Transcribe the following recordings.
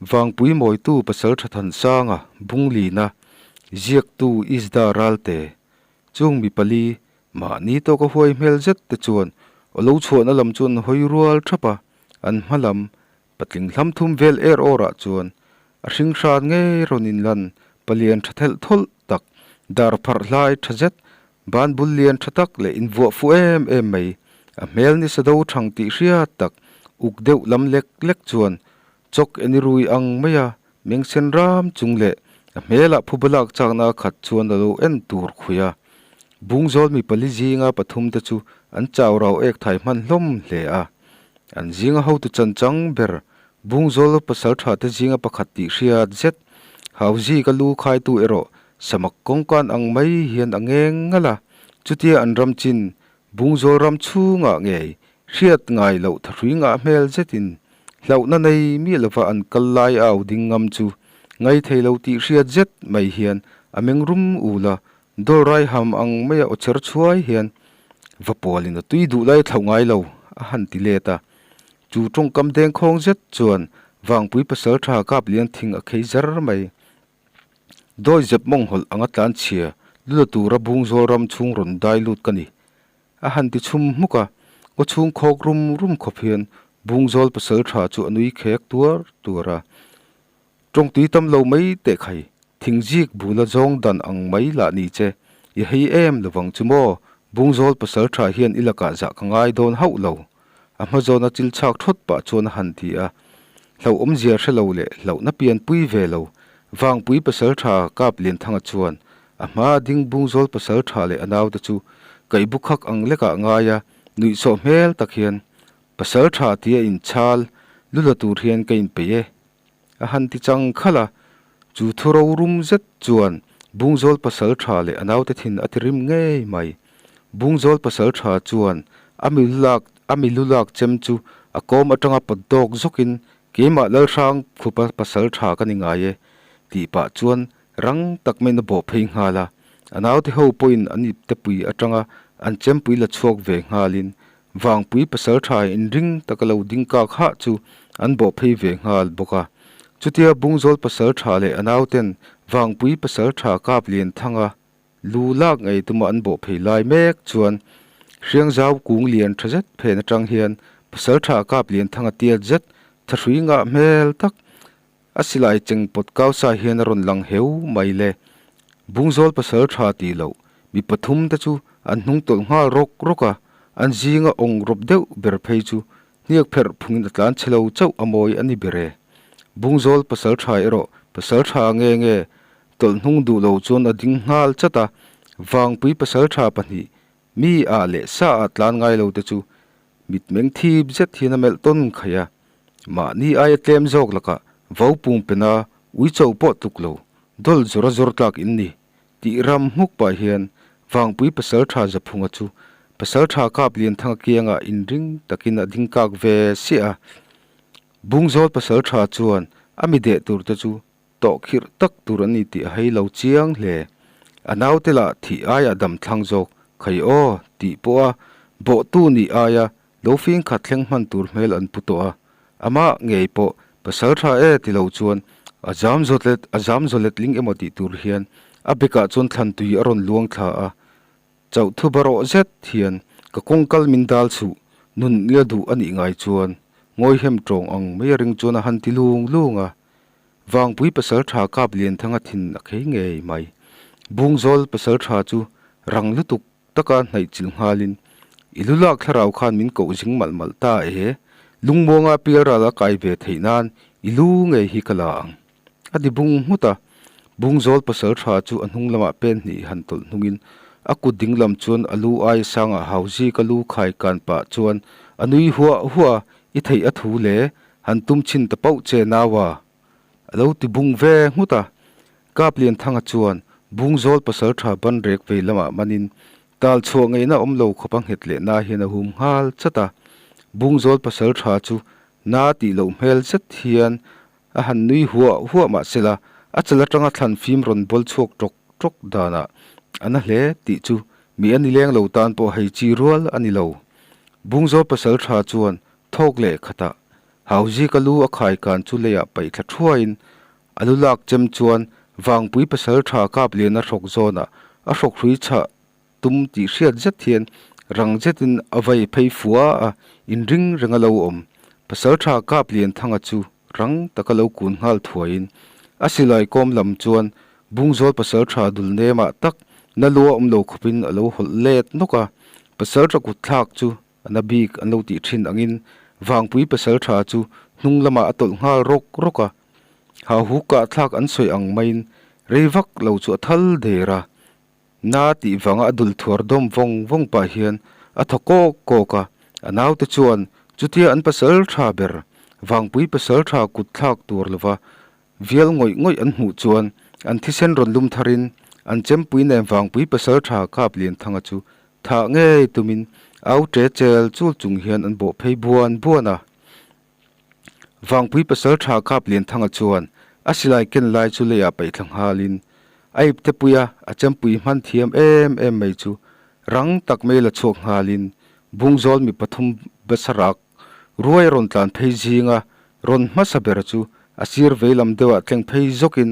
Vangpui mawitu Pasaltha Thansanga Bunglina ziaktu Isda Ralte chung mi pali mahni tawka huai hmel zet te chuan aw lo chhuahna lam chu an hawi rual thap a, an hma lam patling hlam thum vel er awrah chuan a hring hran ngei rawn inlan palian tha thelh thawlh tak dar pharh hlai tha zet ban bul lian tha tak leh invuah fuh em em mai a hmel ni sa do thang tih hriat tak uk deuh lam lek lek chuan Chawk eni rui ang mai a, meng sen ram chung leh a hmelah phuba lak chakna a khat chuan a lo en tur khuih a. Bungzawl mi pali zinga pathum te chu an chau rau ek thai hman hlawm hle a. An zinga hotu chan chang ber Bungzawl pasal tha te zinga pakhat tih hriat zet Hauzi ka lu khaitu erawh samak kawngkan ang mai hian a ngeng ngal a. Chutia an ram chin Bungzawl ram chhungah ngei hriat ngai loh thahrui ngah hmel zetin hlauhna nei miah lova an kal lai a au ding ngam chu ngai thei lo tih hriat zet mai hian a meng rum ul a, dawl rai ham ang maia aw cher chhuai hian va pualin a tui duh lai thlauh ngai lo a han ti let a. Chu tawngkam dengkhawng zet chuan Vangpui pasal tha kap lian thing a khei zar mai. Dawi zep mawng hawlh anga tlan chhia lula tura bung zawl ram chhung rawn dai lut ka ni. A han ti chhum hmuk a, kaw chhung khawk rum rum khawp hian bung zawl pasal tha chu a nui khek tuar tuar a. Tawngtui tam lo mai teh khai, thing zik bula zawng dan ang mai lah ni che, i hei em lovang chu maw, bung zawl pasal tha hian i lakah zah ka ngai dawn hauh lo. A hma zawna chil chhak thawt pah chuan a han ti a, hlauhawmzia hre lo leh hlauhna pianpui ve lo Vangpui pasal tha Kap Lianthanga chuan a hma ding Bungzawl pasal tha leh a naute chu kaih bu khak ang lekah ngai a, nuihsawh hmel tak hian pasal tha tia inchhal lu la tur hian ka inpeih e a han ti chang khalh a, chu thu rorum zet chuan Bungzawl pasal tha leh a naute thin a ti rim ngei mai. Bungzawl pasal tha chuan a mi lak a mi lu lak chem chu a kawm atanga pawt dawk zawkin keimah Lalhrang khupa pasal tha ka ni ngai e tih pah chuan rang tak maiin a bawh phei nghal a, a naute ho pawhin an ipte pui atanga an chempui la chhuak ve nghalin Vangpui pasal tha inring taka lo ding kak hah chu an bawh phei ve nghal bawk a. Chutia Bungzawl pasal tha leh a nauten Vangpui pasal tha kap lian thanga Lu lak ngei tuma an bawh phei lai mek chuan Hriangzau kung lian tha zet phen atang hian pasal tha kap lian thang a tiat zet thahrui ngah hmel tak a silai cheng pawt kau sa hian a rawn lang heu mai le. Bungzawl pasal tha tih loh mi pathum te chu an hnung tawlh nghal rawk rawk a, an zinga awng rawp deuh ber phei chu hniak pherh phungin a tlan chhe lo chauh a mawi a ni ber e. Bungzawl pasal tha erawh pasal tha nge nge Tawlh hnung duh lo chuan a ding nghal chat a, Vangpui pasaltha pahnih mi ah leh sa ah tlan ngai lo te chu mitmeng thip zet hian a melh tawn khaih a. Mahni aia tlem zawk lakah vo pung pena uicho pawh tluk lo, dawl zawr a zawr tlak in ni tih ram hmuk pah hian Vangpui pasaltha Zaphunga chu pasaltha kap Lianthanga kiangah inring takin a ding kak ve siah a. Bungzawl pasaltha chuan a mi deh tur te chu Tawh khirh tak tur a ni tih a hei lo chiang hle. A naute lah thih aia dam thlang zawk, Khai aw, tih pawh a bawhtu nih aia lo fing khat thleng hman tur hmel an pu tawh a. Amah ngei pawh pasal tha e ti lo chuan a zam zawtlet a zam zawlet ling emaw tih tur hian a bekah chuan thlan tui a rawn luang thla a. Chauh thu barawh zet hian ka kawngkal min dal chhuh nun ila duh a nih ngai chuan ngawi hem tawng ang mai a ring chuan a han ti lung lung a. Vangpui pasal tha kap Lianthanga thin a khei ngei mai. Bungzawl pasal tha chu rang lutuk taka hnaih chilh nghalin, I lu lak thlarau khan min koh zing malh malh ta e, lungmuanga pialral a kai ve theih nan i lu ngei hi ka la ang. A ti bung nghut a. Bungzawl pasal tha chu a hnung lamah pen hnih han tawlh hnungin a kut ding lam chuan a lu aia sangah hauzi ka lu khai kan pah chuan a nui huah huah a, I theih a thu le, Han tum chhin ta pauh che nau a, a lo ti bung ve nghut a. Kaplianthanga chuan Bungzawl pasal tha ban rek vei lamah manin tal chhuah ngeihna awm lo khawp a nghet leh na hian a hum nghal chat a. Bungzawl pasal tha chu na tih loh hmel zet hian a han nui huah huah mah sela a chal atanga thlan fim rawn bawl chhuak tawk tawk danah a na hle tih chu mi a ni leng lo tan pawh hei chi rual a ni lo. Bungzawl pasal tha chuan thawk leh khatah. Hauzika lu a khai kan chu leiah paih thla thuaiin a lu lak chem chuan Vangpui pasaltha Kapliana hrawk zawnah a hrawk hrui chhah tum tih hriat zet hian rang zetin a vai phei fua a, inring reng a lo awm. Pasaltha Kaplianthanga chu rang taka lo kun nghal thuaiin a silai kawm lam chuan Bungzawl pasaltha dul nemah tak na lua awm lo khawpin a lo hawlh let nawk a, pasaltha kut thlak chu a na bik an lo tih thin angin Vangpui pasaltha chu hnung lamah a tawlh nghal rawk rawk a, hauhu kah thlak an sawi ang maiin rei vak lo chu a thal der a. Na tih vanga a dul thuar dawm vawng vawng pah hian a thaw kawk kawk a, a naute chuan chutia an pasal tha ber Vangpui pasal tha kut thlak tur lova vial ngawih ngawih an hmuh chuan an thisen rawn lum tharin an chempui nen Vangpui pasal tha kap Lianthanga chu thah ngei tumin au ṭe chel chul chung hian an bawh phei buan buan a. Vangpui pasal tha kap Lianthanga chuan a silai ken lai chu leiah paih thla nghalin a ipte puia a chempui hman thiam em em mai chu rang tak mai la chhuak nghalin Bungzawl mi pathum basarak ruai rawn tlan phei zinga rawn hmasa ber chu a sir veilam deuhah tleng phei zawkin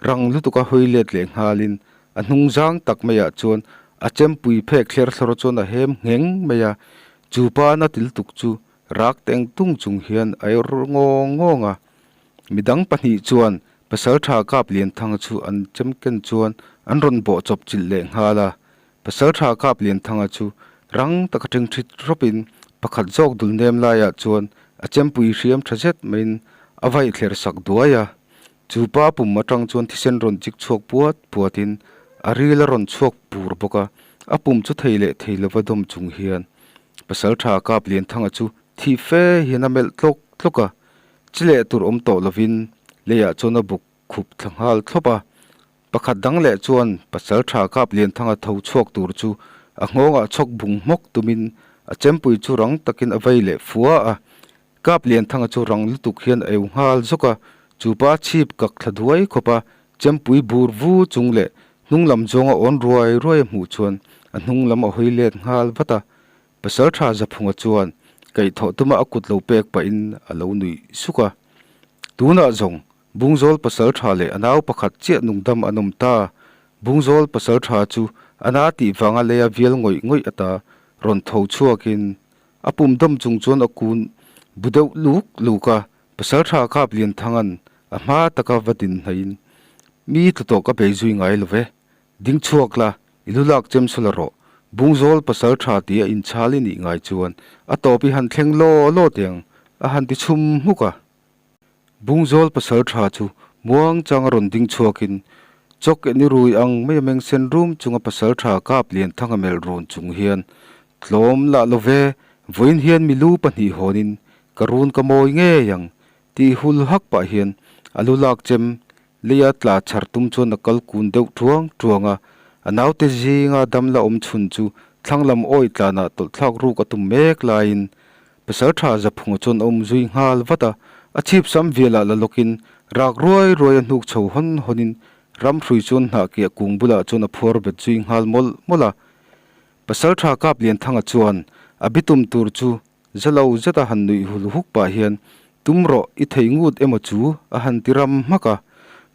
rang lutuka hawi let leh nghalin a hnung zang tak maiah chuan a chempui phek thler thlawr chuan a hem ngheng mai a, chu pa na til tuk chu Rak teng tung chung hian a er ngawng ngawng a, midang pahnih chuan Pasaltha Kap Lianthanga chu an chem ken chuan an rawn bawh chawp chilh leh nghal a. Pasaltha Kap Lianthanga chu rang taka teng thit rawpin pakhat zawk dul nem laiah chuan a chempui hriam tha zet maiin a vaih thler sak duai a. Chu pa pum atang chuan thisen rawn chik chhuak puat puatin a ril a rawn chhuak pur bawk a, a pum chu thei leh thei lova dawm chung hian Pasaltha Kap Lianthanga chu thih fe hian a melh tlawk tlawk a, chi leh tur awm tawh lovin leiah chuan a buk khup thla nghal thlawp a. Pakhat dang leh chuan Pasaltha Kap Lianthanga tho chhuak tur chu a nghawngah chhawk bung hmawk tumin a chempui chu rang takin a vei leh fua a. Kap Lianthanga chu rang lutuk hian a eu nghal zawk a, chu pa chhip kak thla duai khawp a, chempui bur vu chung leh hnung lam zawnga awn ruai ruai a hmuh chuan a hnung lam a hawi let nghal vat a. Pasaltha Zaphunga chuan kaihthawh tuma a kut lo pek pahin a lo nuih suk a. Tunah zawng Bungzawl Pasaltha leh a nau pakhat chiah nungdam an awm ta. Bungzawl Pasaltha chu a na tih vanga leia vial ngawih ngawih ata rawn tho chhuakin A pum dawm chung chuan a kun bu deuh luk luk a, Pasaltha Kap Lianthanga'n a hma taka va din hnaihin, Mi tlu tawh ka bei zui ngai lo ve, ding chhuak la, i lu lak chem saw la rawh, Bungzawl Pasaltha tia inchhal i nih ngai chuan a tawp i han thleng law law teh ang, a han ti chhum hmuk a. Bungzawl Pasaltha chu muang changa rawn ding chhuakin, chawk en i rui ang mai a meng sen rum chunga Pasaltha Kap Lianthanga melh run chung hian, Tlawm lah lo ve, vawiin hian mi lu pahnih hawnin ka run ka mawi ngei ang, tih hul hak pah hian a lu lak chem leia tla chhar tum chuan a kal kun deuh tuang tuang a, a naute zinga dam la awm chhun chu thlang lam awi tlanah tawlhthlak ruk a tum mek laiin Pasaltha Zaphunga chuan a awm zui nghal vat a, a chhip sam velah la lawkin rak ruai ruai a hnuk chho hawn hawnin ramhrui chuan hnah kiah kung bulah chuan a phuar bet zui nghal mawlh mawlh a. Pasaltha Kap Lianthanga chuan a bitum tur chu za lo zeta han nuih hul huk pah hian, Tum rawh, i thei ngut emaw chu? a han ti ram hmak a.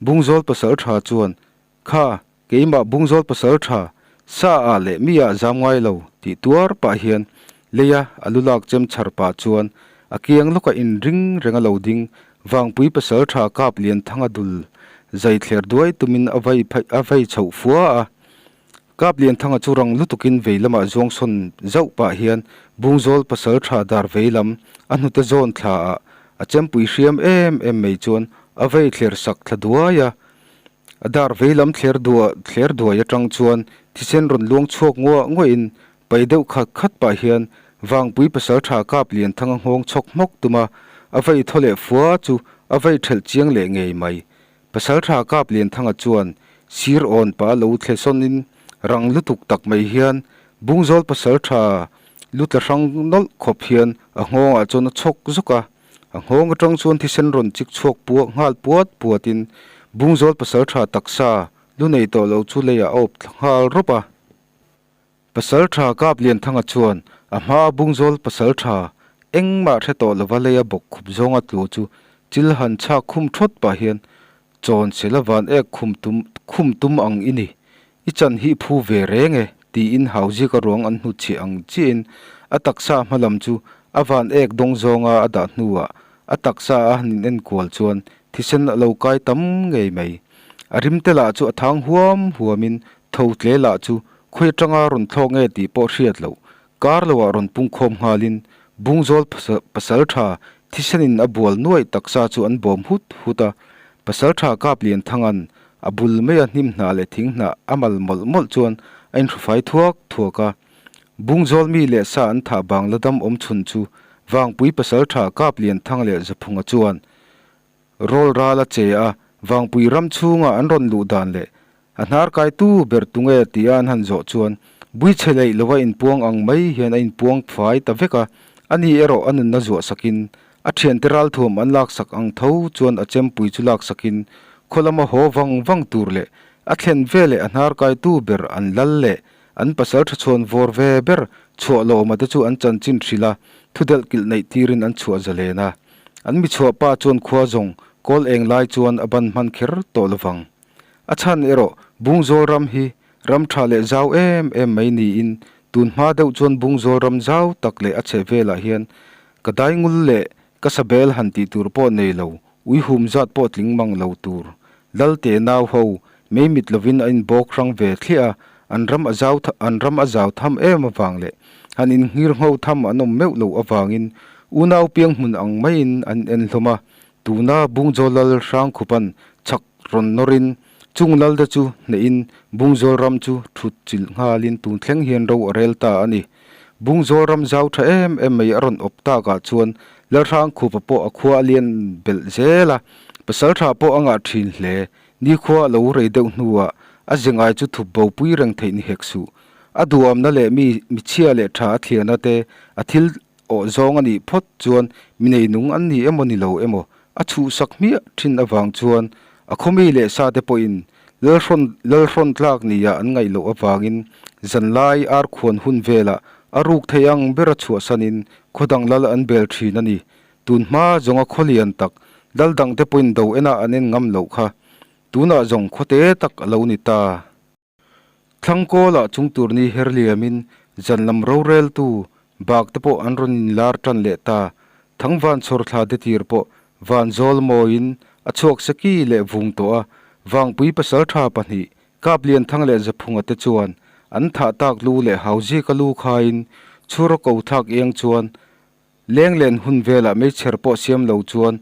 Bungzawl Pasaltha chuan, Kha, keimah Bungzawl Pasaltha, sa ah leh mi ah zam ngai lo, tih tuar pah hian leia a lu lak chem chhar pah chuan a kiang lawka inring reng a lo ding Vangpui Pasaltha Kap Lianthanga dul zai thler duai tumin a vai a vai chhoh fua a. Kap Lianthanga chu rang lutukin vei lamah zuang sawn zauh pah hian Bungzawl Pasaltha dar vei lam a hnute zawn thla ah a chempui hriam em em mai chuan a vei thler sak thla duai a. A dar vei lam thler duah thler duai atang chuan thisen rawn luang chhuak nguah nguahin pai deuh khat khat pah hian Vangpui Pasaltha Kap Lianthanga nghawng chhawk hmawk tuma a vei thaw leh fua chu a vei thelh chiang leh ngei mai. Pasaltha Kap Lianthanga chuan sir awn pah lo thle sawnin rang lutuk tak mai hian Bungzawl Pasaltha lu tla hrang nawlh khawp hian a nghawngah chuan a chhawk zawk a. A nghawng atang chuan thisen rawn chik chhuak puak nghal puat puatin Bungzawl Pasaltha taksa lu nei tawh lo chu leiah a awp thla nghal rawp a. Pasaltha Kap Lianthanga chuan a hmaa Bungzawl Pasaltha Engmah hre tawh lova leia bawk khup zawnga tlu chu chil han chhak khum thawt pah hian chawn sela van ek khum tum khum tum ang i ni. I chan hi i phu ve reng e, tiin Hauzika ruang an hnutchhiah ang chiahin a taksa hma lam chu a van ek dawng zawnga a dah hnuah a taksa a han in enkual chuan thisen a lo kai tam ngei mai. A rimte lah chu a thang huam huamin tho tle lah chu khawi atanga rawn thlawk nge tih pawh hriat loh Kar loah rawn pungkhawm nghalin Bungzawl pasaltha thisenin a bual nuaih taksa chu an bawm hut hut a, pasaltha kap lian thanga'n a bul maia hnim hnah leh thing hnah a mal mawlh mawlh chuan a inhrufai thuak thuak a. Bungzawl mi leh sa an thah bang la dam awm chhun chu Vangpui pasaltha kap lian thang leh Zaphunga chuan rawl ral a che a, Vangpui ram chhunga an rawn luh dan leh A hnar kaitu ber tunge tia an han zawh chuan buichhe leih lova inpuang ang mai hian a inpuang fai ta vek a, ani erawh a nunna zuah sakin a thiante ralthuam an laksak ang tho chuan a chempui chu laksakin khaw lama haw vang vang tur leh a thlen veleh a hnar kaitu ber an lal leh an pasal tha chhuan vawr ve ber chhuah lawma te chu an chanchin hrilh a, thudelh kilh neih tirin an chhuah zalen a. An mi chhuah pa chuan khua zawng kawl eng lai chuan a ban hman kher tawh lovang. A chhan erawh Bungzawl ram hi ram tha leh zau em em mai niin tun hma deuh chuan Bungzawl ram zau tak leh a chheh velah hian ka daingul leh ka sabel han tih tur pawh nei lo, uihum zat pawh tling mang lo tur. Lalte nau ho mei mit lovin a inbawk hrang ve thliah a, an ram a zau an ram a zau tham em avang leh han inngir ngho tham an awm meuh loh avangin unau piang hmun ang maiin an en hlawm a, Tuna Bungzawl Lal Hrangkhupan chhak rawn nawrin chung Lalte chu hnehin Bungzawl ram chu thut chilh nghalin tun thleng hian ro a rel ta a ni. Bungzawl ram zau tha em em mai a rawn awp takah chuan Lal Hrangkhupa pawh a khua a lian belh zel a, pasaltha pawh a ngah thin hle. Nikhua a lo rei deuh hnuah a ze ngai chu thup bo pui reng theih ni hek suh. A duhamna leh mi michhia leh tha a thliana te a thil Awh zawng a nih phawt chuan mi neinung an ni emaw ni lo emaw a chhuhsak hmiah thin avang chuan a khawmi leh sate pawhin Lalhrawn Lalhrawn tlak nia an ngaih loh avangin zanlai arkhuan hun velah a ruk thei ang bera chhuahsanin khaw dang lal an bel thin a ni. Tun hma zawnga khaw lian tak lal dangte pawhin do enah an en ngam loh kha tunah zawng khawte tak a lo ni ta. Thlangkawlah chung tur ni her liamin zan lam roreltu bak te pawh an rawn inlar tan leh ta. Thangvan chhawr thla te tir pawh van zawl mawiin a chhuak seki leh vung tawh a, Vangpui pasaltha pahnih Kaplianthang leh Zaphunga te chuan an thah tak lu leh Hauzika lu khaiin chhura ko thlak iang chuan Lenglen hun velah meichher pawh siam lo chuan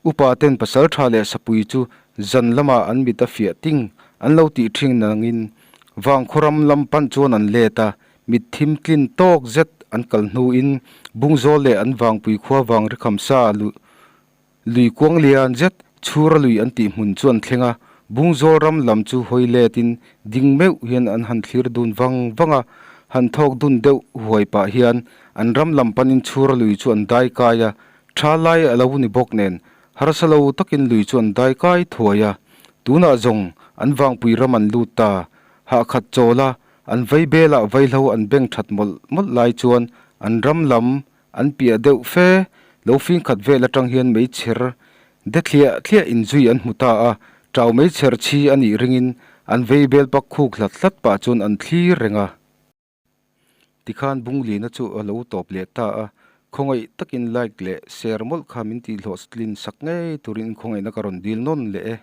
upa ten pasal tha leh sapui chu zan lamah an mit a fiah ting an lo tih thin nangin vangkhaw ram lam pan chuan an let a, mit thim tlin tawk zet an kal hnuin Bungzawl leh an vangpui khua vang rikham sa Lui kuang lian zet chhura lui an tih hmun chu an thleng a, Bungzawl ram lam chu hawi letin ding meuh hian an han thlir dun vang vang a, han thawk dun deuh huai pah hian an ram lam panin chhura lui chu an dai kai a, tha lai a lo ni bawk nen harsa lo takin lui chu an dai kai thuai a, tunah zawng an vangpui ram an lut ta, hahkhat chawl a, an vei belah vaihlo an beng that mawlh mawlh lai chuan an ram lam An piah deuh fe, lo fing khat vel atang hian meichher de thliah thliah inzui an hmu ta a, tau meichher chhi a nih ringin an vei bel pak khuk hlat hlat pah chuan an thlir reng a. Tikhan Bunglina chu a lo tawp leh ta a, khawngaih takin like leh share mawlh kha min tihhlawhtlin sak ngei turin khawngaihna ka rawn dil nawn leh e.